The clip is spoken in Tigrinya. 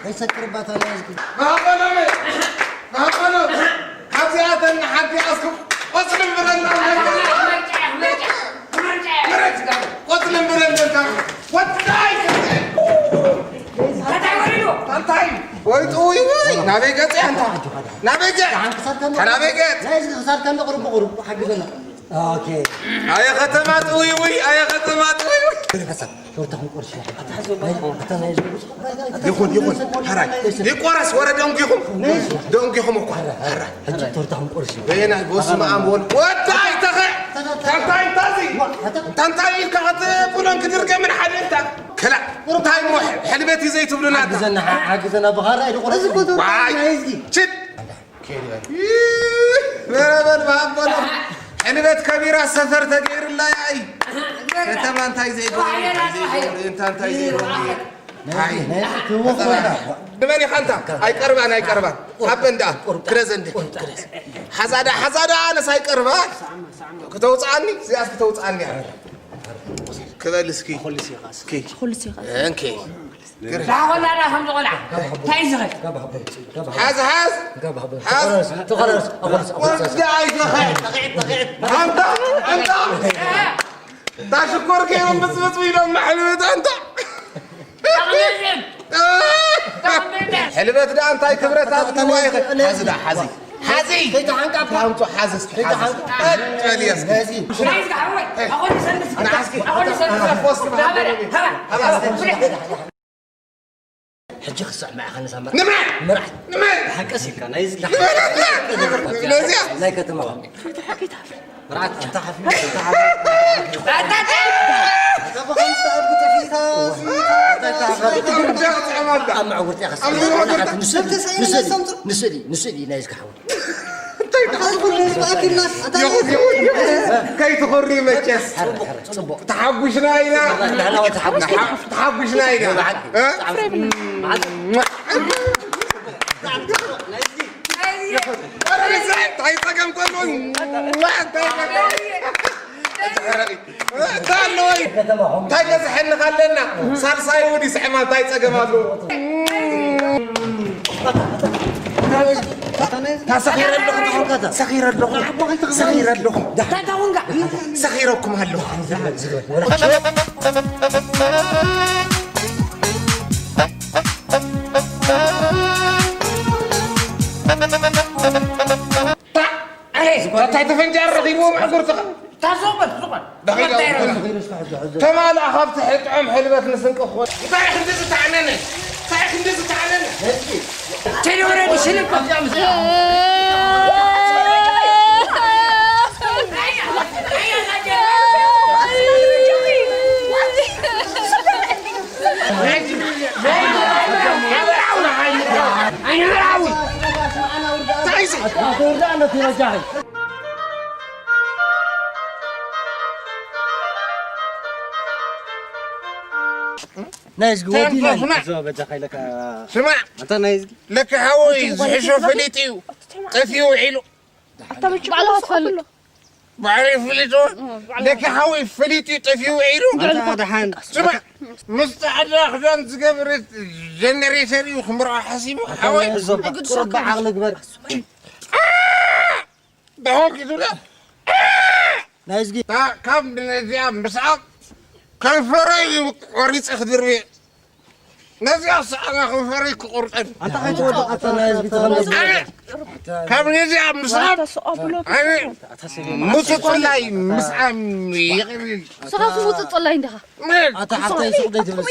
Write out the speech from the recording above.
ኣይሰክርባታ ናይ ህዝቢ። መሃመሎም፣ መሃመሎም፣ ካብዚኣተን ንሓንቲ ኣስኩም ቆጽሊ ምረና። ምረጭ፣ ቆጽሊ ምረና። ወዳይ እንታይ? ወይ ጥውይ ወይ፣ ናበይ ገጽ ኣንታ? ናበይ ገጽ? ናበይ ገጽ? ናይ ህዝቢ ክሳድካ እንዶ ቁሩብ ብቁሩብ ሓግዘና። ኦኬ። ኣየ ከተማ ጥውይውይ፣ ኣየ ከተማ ጥውይውይ። ፈሳ፣ ሾርታ ክንቆርሽ። ኣታ ናይ፣ ኣታ ናይ ይኹን፣ ይኹን። ሕራይ። ይቆረስ፣ ወረ ደንጉ ይኹን። ደንጉ ይኹን እኮ። ሕራይ። ሕጂ ቶርታ ክንቆርሽ። በየናይ፣ በስመ ኣብ ወልድ። ወታ ኣይተኸ። ታንታይ እንታዚ። ታንታይ ኢልካ ክትብሎን ክድርገምን ሓደ እንታ። ከላ። እንታይ እሞ ሕልበት እዩ ዘይትብሉና ኣታ? ሓግዘና፣ ሓግዘና ብኻራ ይቆረስ። ዋይ። ችድ። በረበል ባበሎ ሕልበት ከቢራ ሰፈር ተገይርላ ያይ። ከተማ እንታይ ዘይገብሩ፣ እንታይ ዘይገብሩ፣ እንታይ እንታይ ዘይገብሩ። ኣይ። ንመን ኢኻ እንታ? ኣይቀርባን፣ ኣይቀርባን። ኣብ በንዳ ክረዘ እንደ። ሓዛዳ፣ ሓዛዳ ኣነስ ኣይቀርባ። ክተውፅኣኒ፣ እዚኣስ ክተውፅኣኒ እያ። ክበል እስኪ። እስኪ። ኩሉ ሲኻ። እንኪ። ዳኾላና ከም ዝቆልዓ። እንታይ ዝኸ? ሓዝ፣ ሓዝ። ሓዝ። ተኸለስ፣ ተኸለስ፣ ተኸለስ። ወዲ ኣይዘኸ። ኣንታ፣ ኣንታ። ዳሽኮር ከይሮም ብፅብፅ ኢሎም መሕልበት ኣንታ። ሕልበት ደኣ እንታይ ክብረት ኣብልዋ ኢኸ? ሓዚ ደኣ፣ ሓዚ። ሓዚ። ከይተሓንቃ እኳ። ታምቶ ሓዚ እስኪ፣ ሓዚ እስኪ። ከይተሓንቃ። ቀጥ በል እስኪ። ነዚ። ናይ ዝግሓወይ፣ ኣኾኒ ሰንስ። ንዓስኪ። ኣኾኒ ሰንስ። ኣኾስኪ። ሃበረ፣ ሃበረ። ሃበረ። ሕጂ ክስዕማ ኢኻ ነዛ መርዓ። ንምራይ! ምራይ! ንምራይ! ሓቀስ ኢልካ፣ ናይ እዚ ንምራይ! ነዚኣ! ናይ ከተማ። መርዓት፣ ኣንታ ሓፊ፣ ኣንታ ሓፊ። ኣታ፣ ኣታ! ኣብ መዕውርቲ ኢኻ። ኣብ መዕውርቲ። ንስእሊ፣ ንስእሊ፣ ንስእሊ፣ ንስእሊ፣ ናይ እዚ ክሓወ። እንታይ ደኣ? ኣታ፣ ኣታ፣ ይኹን፣ ይኹን፣ ይኹን። ከይትኹሪ መቸስ። ጽቡቕ፣ ጽቡቕ። ተሓጒስና ኢና። ናህና ተሓጒስና። ተሓ-፣ ተሓጒስና ኢና። መዓት፣ እ? መዓት። እንታይ ጸገም ከሎ? እንታይ ጸገም? እንታይ ኣለዎ? እንታይ በዝሐኒ ካለና? ሳልሳይ እውን ይስዕማ፣ እንታይ ጸገም ኣለዎ? ሰኺረ ኣለኹ፣ ሰኺረ ኣለኹ፣ ሰኺረ ኣለኹ። ሰኺረኩም ኣለኹ። እንታይ ተፈንጃር ረኺብዎ መሕጉርትኻ? ታዞበት ዝኾን። ተማልኣ ካብ ትሕጥዖም ሕልበት ንስንቂ ክኾን። እንታይ ክንዲ ዝተዓነነ? እንታይ ክንዲ ዝተዓነነ? ቴዲ ወረዲ ሽልም። ናይዝጊ ወዲና። ስማዕ፣ ስማዕ። ኣንታ ናይዝጊ። ለካ ሓወይ ዝሕሾ ፈሊጡ እዩ። ጠፊኡ ውዒሉ። ባዕሉ ትፈልጥ። ባዕሉ ይፍልጦ። ለካ ሓወይ ፈሊጡ እዩ ጠፊኡ ውዒሉ። ኣንታ ደሓን። ስማዕ፣ ምስ ጻዕዳ ክዳን ዝገብረት ጀነሬተር እዩ ክምርዖ ሓሲቡ። ሓወይ። ቁሩብ ዓቕሊ ግበር። ደሓን ክትብለ። ናይዝጊ። ካብ ነዚኣ ምስዓብ ከንፈረይ እዩ ቆሪጸ ክድርብየ። ነዚኣ ሰኣና ከንፈረይ ክቆርጠን። ኣታ ከይትወድቕ፣ ኣታ ናይ ህዝቢ ተኸለል። ኣነ ካብ ነዚኣ ምስዓብ፣ ኣነ ሙትፅላይ ምስዓም ይቕብል። ንስኻስ ሙትፅላይ እንዲኻ። ኣታ ሓፍተይ ሱቕ ደይ ትብል።